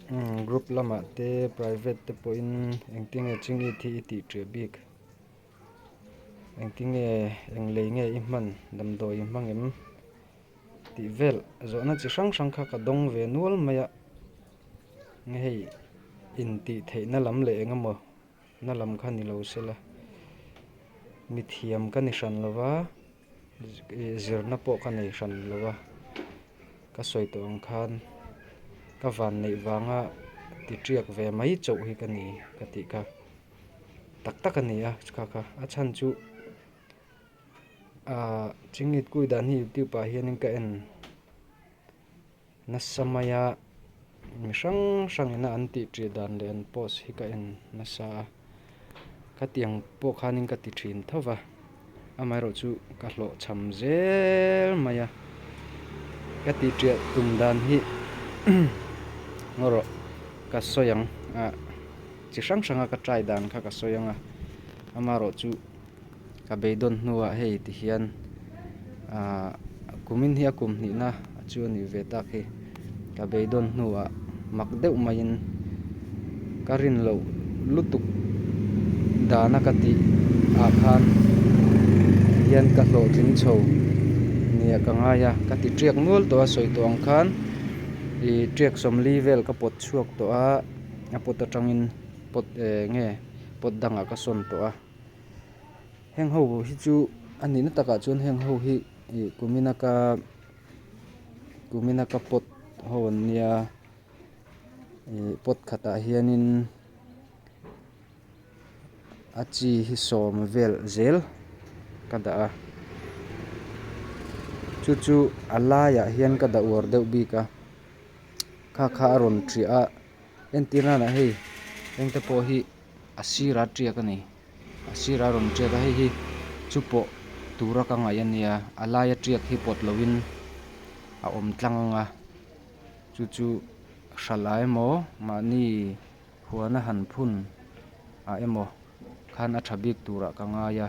Group lamah te private te pawhin engtinge chingit hi i tih ṭiah bik? Engtinge eng lei nge i hman damdawi i hmang em? Tih vel zawhna chi hrang hrang kha ka dawng ve nual mai a, nge hei intih theihna lam leh eng emaw na lam kha ni lo sela mithiam ka ni hran lo va zirna pawh ka nei hran lo va ka sawi tawh ang khan ka van neih vanga ti tiak ve mai chauh hi ka ni ka tih kha tak tak a ni a kha kha a chhan chu ahh chingit kui dan hi youtube ah hianin ka en. Nasa maia mi hrang hrang ina an tih ṭih dan leh an post hi ka en nasa a, khatiang pawh khanin ka ti ṭhin tho va, amaherawh chu ka hlawhchham zel mai a, ka tih ṭiah tum dan hi ngaw rawh ka sawi ang a, chi hrang hranga ka try dan kha ka sawi ang a, amaherawh chu. Ka beidawn hnuah hei ti hian aah kumin hi a kum hnihna chu a nih ve tak hi. Ka beidawn hnuah mak deuh maiin ka rin loh lutuk dana ka tih ah khan hian ka hlawhtling chho nia ka ngai a, ka ti tiak nual tawh a sawi tawh ang khan ih tiak sawmli vel ka pawt chhuak tawh a, a pawt atangin pawt eng nge pawt dangah ka sawn tawh a. Heng ho hi chu a nihna takah chuan heng ho hi ih kumina ka kumina ka pot ho an nia ih pot khatah hianin a chi hi sawm vel zel ka dah a chu chu a laiah hian ka dah uar deuh bik a kha kha a rawn ṭiah a entir nanah hei hengte pawh hi. A sirah tiak a ni a sirah a rawn tiak a hei hi chu pawh tura ka ngaih a nia a laia tiak hi pawt lovin a awm tlang ang a chu chu hralh ah emaw mahni huana han phun ah emaw khan a tha bik turah ka ngai a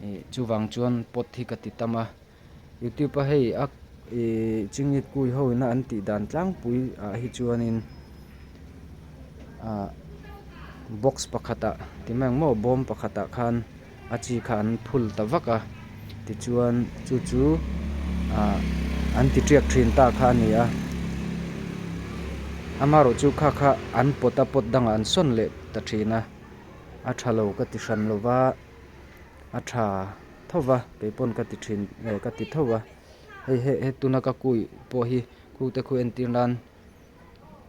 ih chuvang chuan pot hi ka ti tam a youtube a hei a ih chingit kui ho ina an tih dan tlangpui ah hi chuanin ah box pakhatah ti mai ang maw bawm pakhatah khan a chi kha an phul ta vak a tichuan chu chu ah an ti tiak thin ta kha a ni a amaherawh chu kha kha an pawt a pawt dangah an sawn leh ta thin a a tha lo ka ti hran lova a tha tho va kei pawn ka ti thin eh ka ti tho va hei he he tuna ka kui pawh hi khu te khu entir nan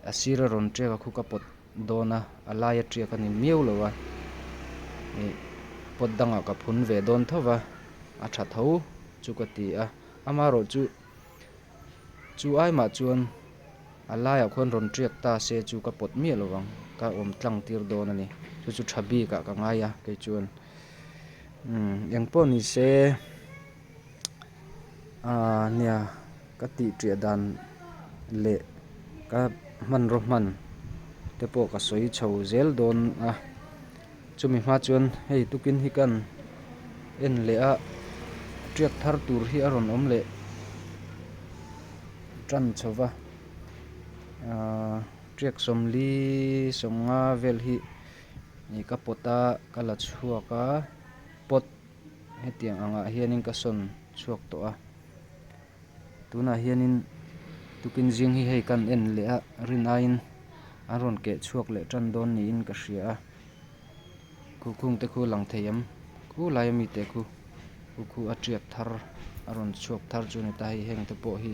a sir a rawn tiak a khu ka pawt dawn a a laia tiak a ni miau lo a ih pawt dangah ka phun ve dawn tho va a tha tho chu ka ti a amaherawh chu chu ai mah chuan a laiah khuan rawn tiak ta se chu ka pawt miah lo ang ka awm tlang tir dawn a ni chu chu tha bikah ka ngai a kei chuan. Umm eng pawh ni se aaa nia ka tih ṭiah dan leh ka hmanraw hman te pawh ka sawi chho zel dawn a chumi hma chuan hei tukin hi kan en leh a ṭiak thar tur hi a rawn awm leh ṭan chho va aaa ṭiak sawmli sawmnga vel hi. Ih ka pawt a ka la chhuak a pot hetiang angah hianin ka sawn chhuak tawh a tunah hianin tukin zing hi hei kan en leh a rin aiin an rawn keh chhuak leh tan dawn niin ka hria a khu khung te khu lang thei em khu lai ami te khu khu khu a tiak thar a rawn chhuak thar chu a ni ta hei heng te pawh hi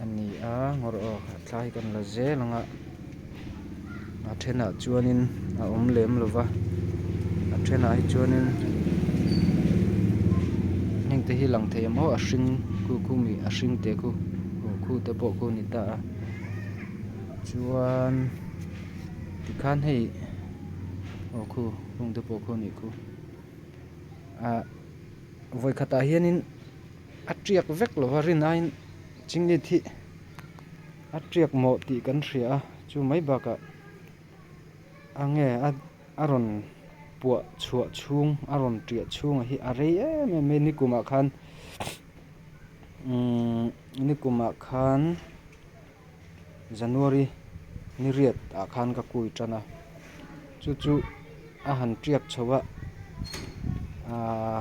a ni a ngawr aw a thla hi kan la zel ang a a thenah chuanin a awm lem lo va a thenah hi chuanin heng te hi lang thei ang maw a hring khu khu mi a hring te khu aw khu te pawh khu a ni ta a chuan tikhan hei aw khu hung te pawh khu a nih khu ah vawikhatah hianin a tiak vek lo va rin aiin chingit hi a tiak mawh tih kan hria a chu mai bakah a nge a rawn puah chhuah chhung a rawn tiah chhungah hi a rei em em mai a nikumah khan umm nikumah khan January. Ni riat ah khan ka kui tan a, chu chu a han tiak chho a, aaa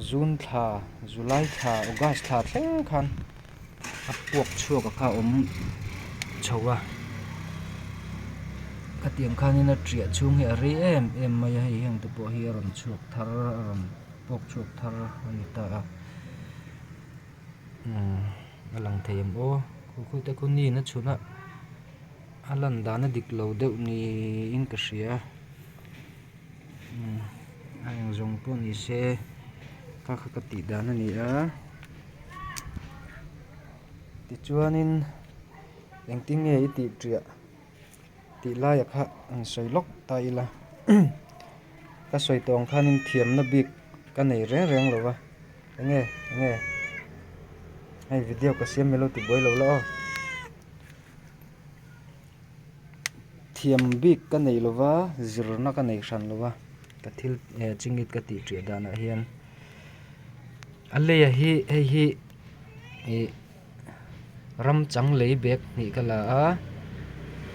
June thla, July thla, August thla thleng khan a puak chhuak a kha a awm chho a, khatiang khanin a tiah chhung hi a rei em em mai a, hei heng te pawh hi a rawn chhuak thar a rawn puak chhuak thar a ni ta a. A lang thei em aw khu khu te khu ni na chhun a a lan dan a dik lo deuh niin ka hria a eng zawng pawh ni se kha kha ka tih dan a ni a tichuanin engtin nge i tih tiah tih laiah kha an sawi lawk ta ila ka sawi tawh ang khanin thiamna bik ka nei reng reng lo va enge enge hei video ka siam milo ti buai lo la aw thiam bik ka nei lo va zirna ka nei hran lo va ka thil chingit ka tih ṭiah danah hian a lei ah hi hei hi ih. Ram chang lei bag hnih ka la a,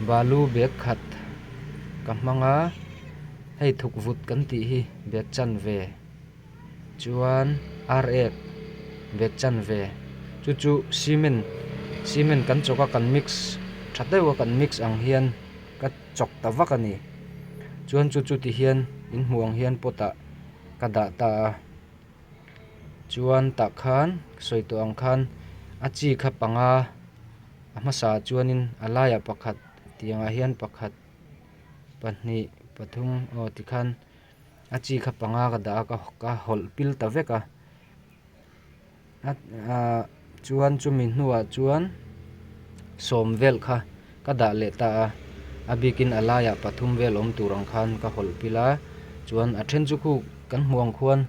balu bag khat ka hmang a, hei thukvut kan tih hi bag chanve chuan ar ek bag chanve chu chu cement cement kan chawk a kan mix tha deuh a kan mix ang hian ka chawk ta vak a ni chuan chu chu ti hian in hmuh ang hian pot ah ka dah ta a. Chuan tah khan sawi tawh ang khan a chi kha panga a hmasa ah chuanin a laiah pakhat tiangah hian pakhat pahnih pathum aw tikhan a chi kha panga ka dah a ka hawlh pil ta vek a ahh chuan chumi hnuah chuan sawm vel kha ka dah leh ta a a bikin a laiah pathum vel awm tur ang khan ka hawlh pil a chuan a then chu khu kan hmuh ang khuan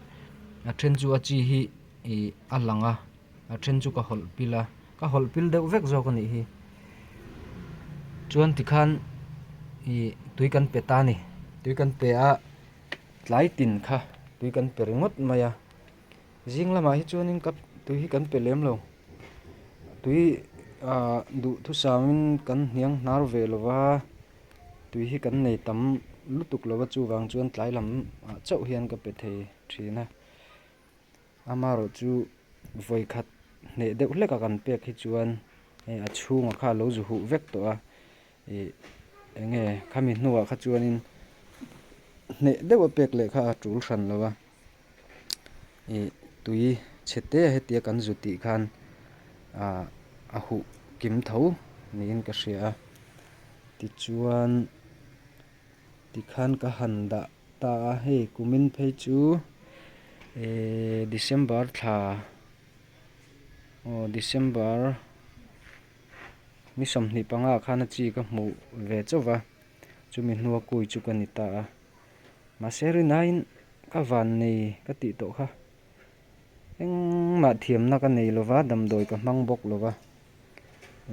a then chu a chi hi ih a lang a a then chu ka hawlh pil a ka hawlh pil deuh vek zawk a nih hi chuan tikhan ih tui kan pe ta a ni tui kan pe a tlai tin kha tui kan pe ringawt mai a. Zing lamah hi chuanin ka tui hi kan pe lem lo. Tui ah duhthusangin kan hniang hnar ve lo va, tui hi kan nei tam lutuk lo va chuvang chuan tlai lam ah chauh hian ka pe thei thin a. Amaherawh chu vawikhat hneh deuh hlek a kan pek hi chuan hei a chhungah kha a lo zu huh vek tawh a ih eng nge khami hnuah kha chuanin hneh deuh a pek leh kha a tul hran lo va. Ih tui chhe te hetia kan zu tih khan ah a huh kim tho niin ka hria a tichuan tikhan ka han dah ta a hei kumin phei chu ehh December thla aw December ni 25 ah khan a chi ka hmuh ve chauh va chumi hnua kui chu ka ni ta a. Mahse rinaiin ka van nei ka tih tawh kha engmah thiamna ka nei lova damdawi ka hmang bawk lova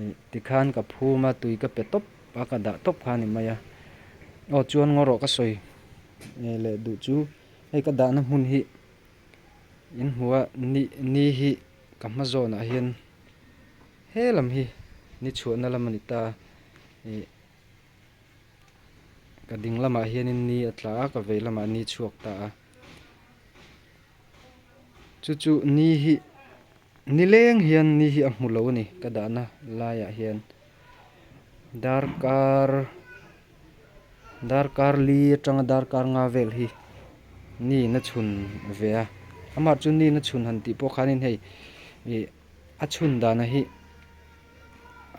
ih tikhan ka phum a tui ka pe tawp a ka dah tawp kha a ni mai a aw chuan ngaw rawh ka sawi leh duh chu hei ka dahna hmun hi in hmu a ni ni hi ka hma zawnah hian he lam hi ni chhuahna lam a ni ta ih. Ka ding lamah hianin ni a tla a, ka vei lamah ni chhuak ta a. Chu chu ni hi nileng hian ni hi a hmu lo a ni ka dahna laiah hian darkar darkar li atanga darkar nga vel hi ni in a chhun ve a amah chu ni in a chhun han tih pawh khanin hei ih a chhun dana hi.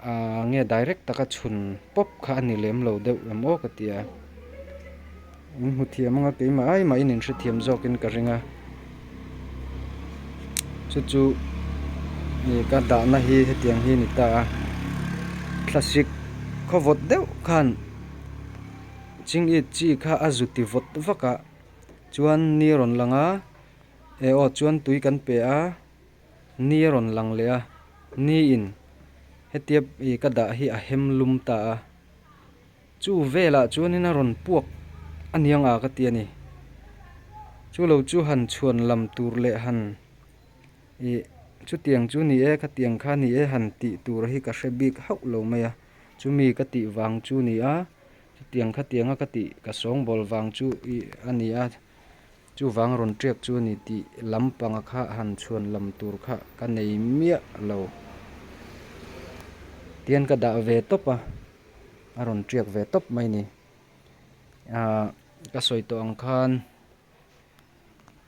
Ahh nge direct taka chhun pawp kha a ni lem lo deuh em aw ka ti a in hmu thiam anga keimah ai mahin in hrethiam zawkin ka ring a chu chu ih ka dahna hi hetiang hi a ni ta a thlasik khaw vawt deuh khan chingit chi kha a zu ti vawt vak a chuan ni a rawn lang a eh aw chuan tui kan pe a. Ni a rawn lang leh a, niin hetia ih ka dah hi a hem lum ta a, chu velah chuanin a rawn puak a niang a ka ti a ni. Chu lo chu han chhuan lam tur leh han ih chutiang chu ni e khatiang kha ni e han tih tur hi ka hre bik hauh lo mai a. Chumi ka tih vang chu ni a, chutiang khatianga ka tih ka sawngbawl vang chu i a ni a, chuvang rawn tiak chu a ni tih lampanga kha han chhuan lam tur kha ka nei miah lo. Tian ka dah ve tawp a, a rawn tiak ve tawp mai ni. Ahh ka sawi tawh ang khan.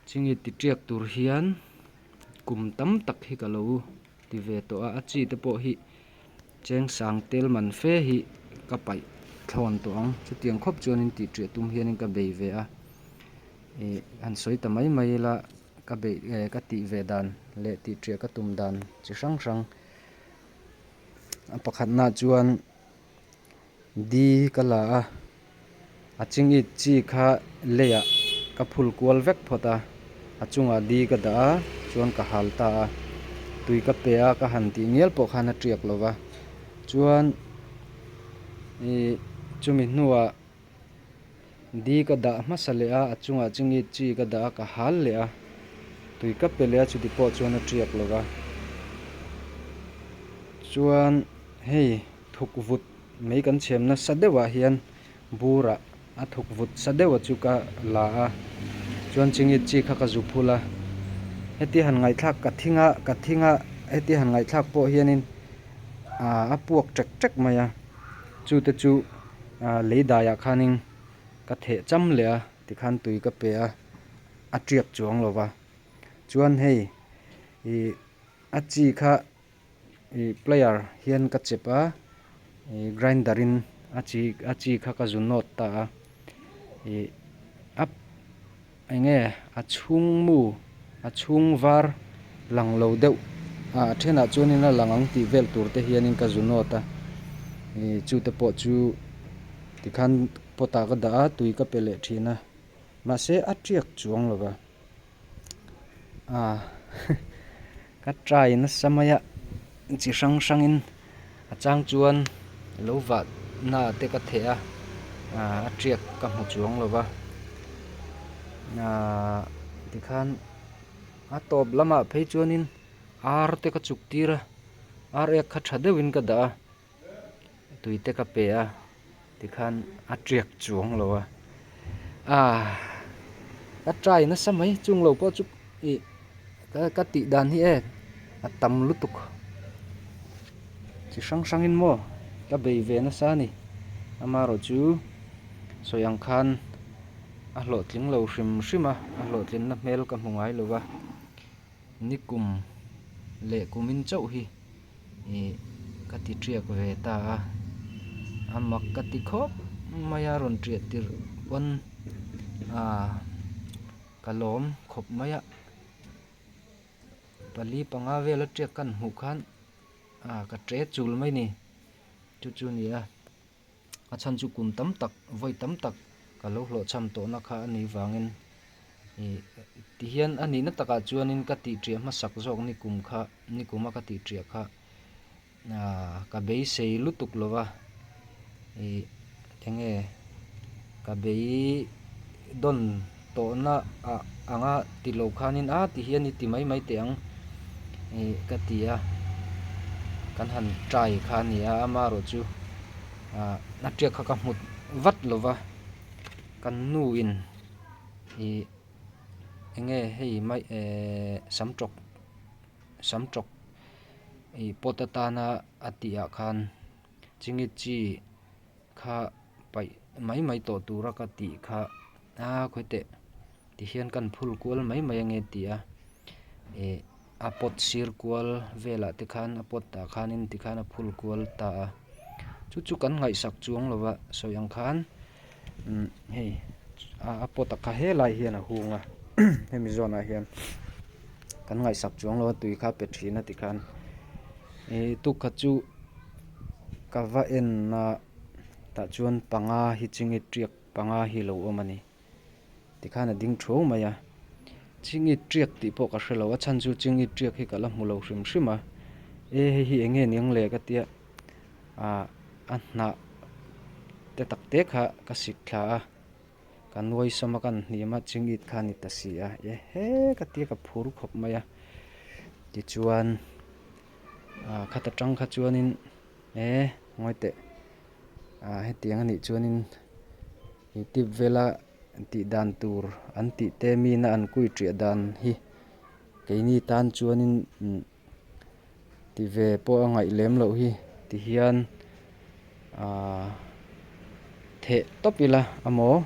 Chingit ti tiak tur hian kum tam tak hi ka lo ti ve tawh a, a chi te pawh hi cheng sang tel man fe hi ka paih thlawn tawh ang, chutiang khawp chuanin tih tiah tum hianin ka bei ve a, ih han sawi ta mai mai ila ka beih eh ka tih ve dan leh tih tiah ka tum dan chi hrang hrang a pakhatna chuan. Di ka la a, a chingit chi kha leiah ka phul kual vek phawt a, a chungah di ka dah a, chuan ka hal ta a, tui ka pe a, ka han tih ngial pawh khan a tiak lo va, chuan ih chumi hnuah di ka dah hmasa leh a, a chungah chingit chi ka dah a, ka hal leh a, tui ka pe leh a, chuti pawh chuan a tiak lo va, chuan hei. Thuk vut mai kan chhem nasa deuhah hian burah a thuk vut sa deuha chu ka la a, chuan chingit chi kha ka zu phul a, heti han ngaihthlak ka thing a, ka thing a, heti han ngaihthlak pawh hianin aaa a puak ṭek ṭek mai a, chute chu aaa lei daiah khanin ka theh cham leh a, tikhan tui ka pe a, a ṭiak chuang lo va, chuan hei ih a chi kha. Ih player hian ka chep a ih grinder in a chi a chi kha ka zu nawt ta a ih a eng nge a chhung mu a chhung var lang lo deuh ah a thenah chuanin a lang ang tih vel tur te hianin ka zu nawt a ih chute pawh chu tikhan pot ah ka dah a tui ka pe leh thin a mahse a tiak chuang lo va. Ah ka try nasa mai a chi hrang hrang in a chang chuan lo vah na te ka theh a ah a tiak ka hmu chuang lo va ah tikhan a tawp lamah phei chuanin ar te ka chuk tir a ar ek kha tha deuhin ka dah a. Tui te ka pe a tikhan a tiak chuang lo a ah ka try nasa mai chung lo pawh chu ih ka tih dan hi e a tam lutuk chi hrang hrang in maw ka bei ve nasa a ni amaherawh chu sawi ang khan a hlawhtling lo hrim hrim a a hlawhtlinna hmel ka hmu ngai lo va nikum leh kumin chauh hi. Ih ka ti tiak ve ta a, a mak ka ti khawp mai a rawn tiah tirh pawn ah ka lawm khawp mai a, pali panga vel a tiak kan hmuh khan ah ka tre chul mai ni chu chu a ni a. A chhan chu kum tam tak, vawi tam tak ka lo hlawhchham tawhna kha a nih vangin ih tihian a nihna takah chuanin ka tih ṭiah hmasak zawk ni kum kha, ni kuma ka tih ṭiah kha ah ka beisei lutuk lo va ih eng nge ka beidawn tawhna ah anga ti lo khanin a tihian i ti mai mai teh ang ih ka ti a kan han try kha a ni a amaherawh chu ah a tiak kha ka hmu vat lo va kan nu in ih eng nge hei mai ehh sam tawk sam tawk ih pot atana a tih ah khan chingit chi kha paih mai mai tawh tura ka tih kha a khawi teh tihian kan phul kual mai mai ange ti a ih a pot sir kual velah te khan a pot ah khanin tikhan a phul kual ta a chu chu kan ngaihsak chuang lo va sawi ang khan umm hei a pot ah kha helai hian a hung a hemi zawnah hian kan ngaihsak chuang lo a tui kha a pe thin a tikhan ih tukhat chu. Ka va en a tah chuan panga hi chingit tiak panga hi lo awm a ni tikhan a ding thuau mai a chingit tiak tih pawh ka hrelo a chhan chu chingit tiak hi ka la hmu lo hrim hrim a e hei hi eng nge niang le ka tia ah a hnah te tak te kha ka sik thla a ka nuai sawm a ka han hnim a chingit kha a ni ta si a e he ka tia ka phur khawp mai a tichuan. Ah khata tang kha chuanin e ngawi teh. Ah hetiang a nih chuanin youtube vela tih dan tur an tih te mina an kui ṭiah dan hi keini tan chuanin umm ti ve pawh a ngaih lem loh hi ti hian ah theh tawp ila amaw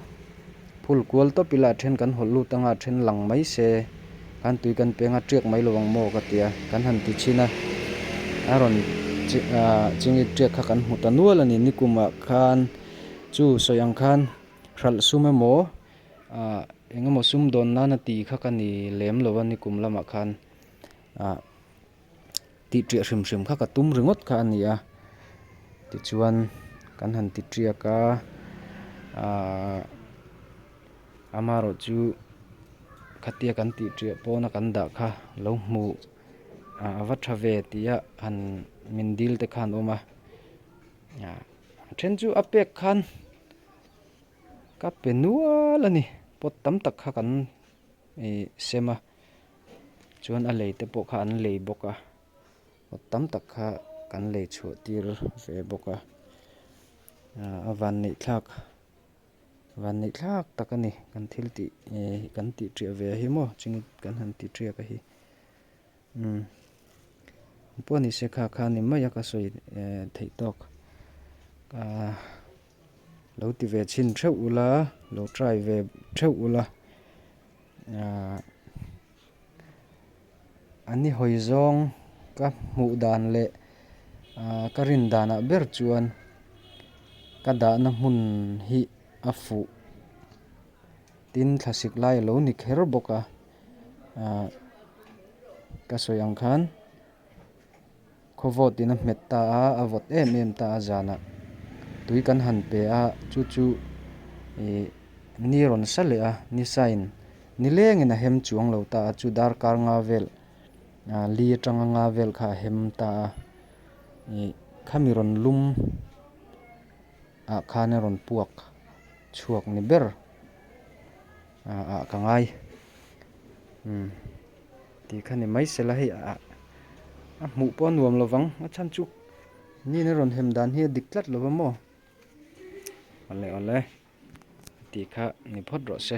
phul kual tawp ila a then kan hawlh lut anga a then lang mai se khan tui kan peng a tiak mai lo ang maw ka ti a kan han ti chhin a a rawn ah chingit tiak kha kan hmu ta nual a ni nikumah khan chu sawi ang khan hralh sum emaw ah eng emaw sum dawn nana ti kha ka ni lem lo a nikum lamah khan ah tih tiah hrim hrim kha ka tum ringawt kha a ni a tichuan kan han ti tiak a ahh amaherawh chu khatia kan tih tiah pawna kan dah kha lo hmuh ah a va tha ve tia han min dil te kha an awm a ah a then chu a pek khan ka pe nual a ni pot tam tak kha kan ih sem a. Chuan a lei te pawh kha an lei bawk a pot tam tak kha kan lei chhuah tir ve bawk a ah a van neih thlak van neih thlak tak a ni kan thil tih eh kan tih tiah ve hi maw chingit kan han ti tiak a hi umm pawh ni se kha kha ni mai a ka sawi eh theih tawk ah lo ti ve chhin theuh ula lo try ve theuh ula. Ahh an ni hawi zawng ka hmuh dan leh ahh ka rin danah ber chuan ka dahna hmun hi a fuh tin thlasik lai a lo ni kher bawk a ahh ka sawi ang khan khaw vawt in a hmet ta a a vawt em em ta a zanah tui kan han pe a chu chu ih ni rawn sa leh a ni sain nilengin a hem chuang lo ta a chu darkar nga vel ah li atanga nga vel kha a hem ta a ih khami rawn lum ah khan a rawn puak chhuak ni ber ah ah ka ngai umm. Tih kha ni mai sela hei ah a hmuh pawh a nuam lo vang a chhan chu nina rawn hem dan hi a dik tlat lo va maw awle awle tih kha ni phawt rawh se.